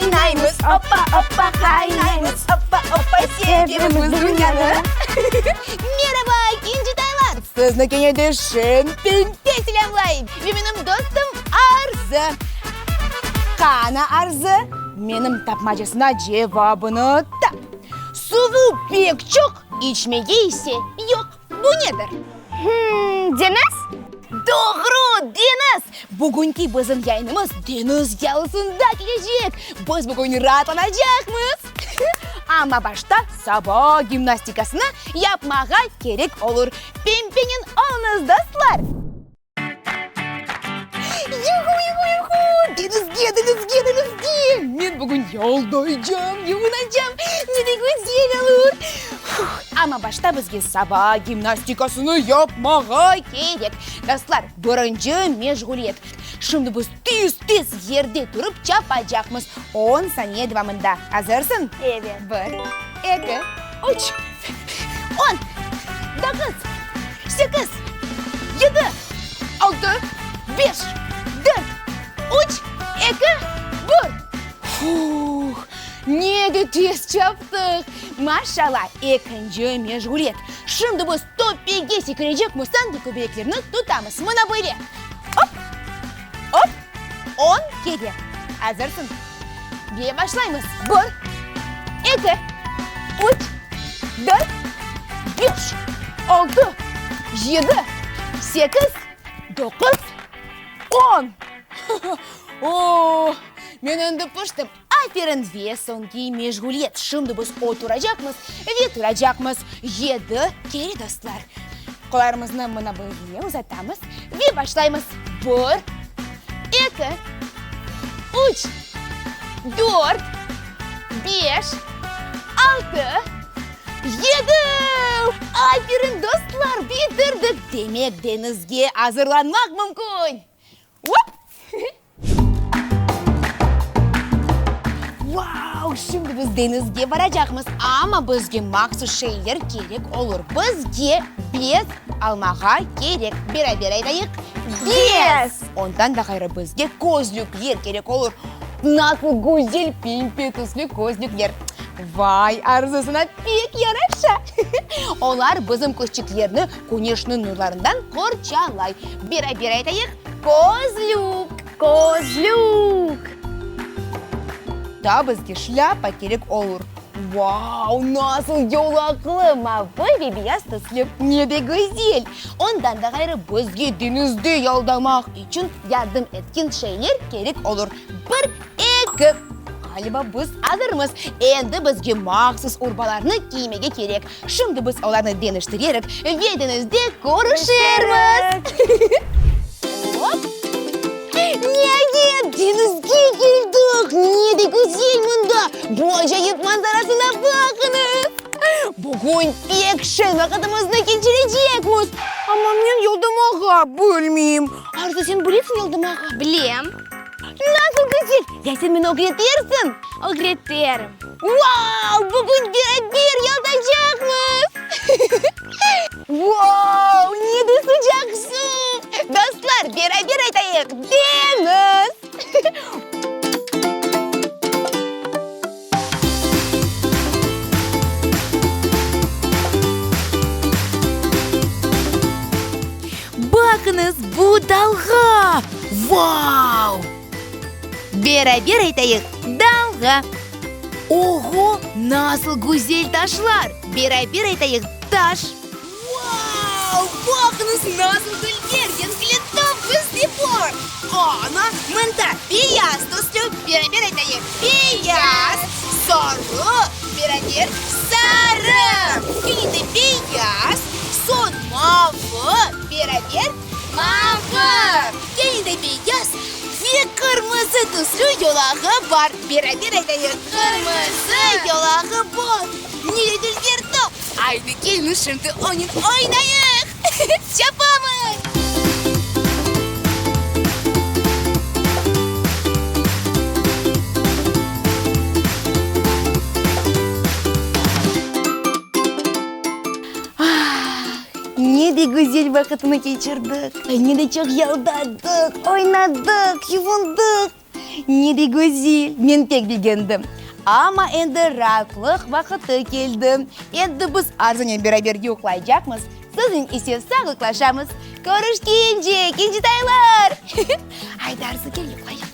Oynaymız, oppa, oppa, qaynaymız, oppa, oppa, sevemiz dünyanı. Meraba, kincitaylar! Sizni kene de şeñ Pempe selâmlay ve menim dostum Arzı. Qana, Arzı, menim tapmacasına cevabını tap. Suvu pek çoq, içmege ise yoq. Bu nedir? Hımm, deñiz? Doğru, deñiz! Bugünki bizim yayınımız deñiz yalısında keçecek. Biz bugün raatlanacaqmız. Amma başta saba gimnastikasını yapmağa kerek olur. Pempenen oluñız, dostlar! Yuhu, yuhu, yuhu! Deñizge, deñizge, deñizge! Men bugün yaldaycam, yuvunacam, ne de güzel olur! Amma başta bizge saba gimnastikasını yapmağa kerek. Dostlar, birinci meşğuliyet. Şimdi biz tez-tez yerde turıp çapacaqmız. On saniye devamında. Azırsıñ? Evet. Bir, eki, üç, on, doquz, sekiz, yedi, altı, beş, dört, üç, eki, bir. Fuh, ne de tez çaptıq! Maşallah, ekinci meşğuliyet. Şimdi biz töpege sekirecekmiz, sanki köbeleklerni tutamız. Mına böyle. Op, op, on kere. Azırsıñ? Ve başlaymız. Bir, eki, üç, dört, beş, altı, yedi, sekiz, doquz, on. Oh, men endi pıştım. Aferin! Ve soñki meşğuliyet. Şimdi biz oturacaqmız ve turacaqmız. Yedi kere, dostlar. Qollarımıznı mına böyle uzatamız ve başlaymız. Bir, eki, üç, dört, beş, altı, yedi! Aferin, dostlar, bitirdik! Demek, deñizge azırlanmaq mümkün! Op! Vau! Şimdi biz deñizge baracaqmız, amma bizge mahsus şeyler kerek olur. Bizge bez almağa kerek. Beraber aytayıq, Bez! Ondan da ğayrı bizge közlükler kerek olur. Nasıl güzel pembe tüslü közlükler! Vay, Arzusına pek yaraşa! Olar bizim közçiklerni küneşniñ nurlarından qorçalay. Beraber aytayıq, Közlük! Közlük! Daa bizge şlâpa kerek olur. Vau, nasıl yolaqlı, mavı ve beyaz tüslü, ne de güzel! Ondan da ğayrı bizge deñizde yaldamaq içün yardım etken şeyler kerek olur. Bir, eki, ğaliba biz azırmız. Endi bizge mahsus urbalarnı kiymege kerek. Şimdi biz olarnı deñiştirerik ve deñizde körüşermiz. Hop! Niayet, deñizge keldik! Ne de güzel mında! Bu acayip manzarasına baqıñız! Bugün pek şeñ vaqıtımıznı keçirecekmiz. Amma men yaldamağa bilmeyim. Arzu, sen bilesiñ yaldamağa? Bilem. Nasıl güzel! Ya sen meni ögretersiñ? Ögreterim. Vau! Bugün beraber yaldacaqmız! Vau! Ne de sıcaq suv! Dostlar, beraber aytayıq, Deñiz! Baqıñız, bu dalğa! Vau! Beraber aytayıq, dalğa! Oğo, nasıl güzel taşlar! Beraber aytayıq, taş! Vau! Baqıñız, nasıl dülber, renkli top bizde bar! Ana, mında beyaz tüslü, beraber aytayıq, beyaz, sarı, beraber, sarı! Kene de beyaz, soñ mavı, beraber, mavı! Kene de beyaz ve qırmızı tüslü yolağı bar, beraber aytayıq, qırmızı yolağı bar! Ne de dülber top! Aydı, keliñiz şimdi onen oynayıq! Çapamız! Ah, ne de güzel vaqıtnı keçirdik! Ne de çoq yaldadıq, oynadıq, yuvundıq! Ne de güzel, men pek begendim. Amma endi raatlıq vaqıtı keldi. Endi biz Arzunen beraber yuqlaycaqmız, siznen ise sağlıqlaşamız. Körüşkence, kencitaylar! Ayda, Arzu, kel yuqlayıq.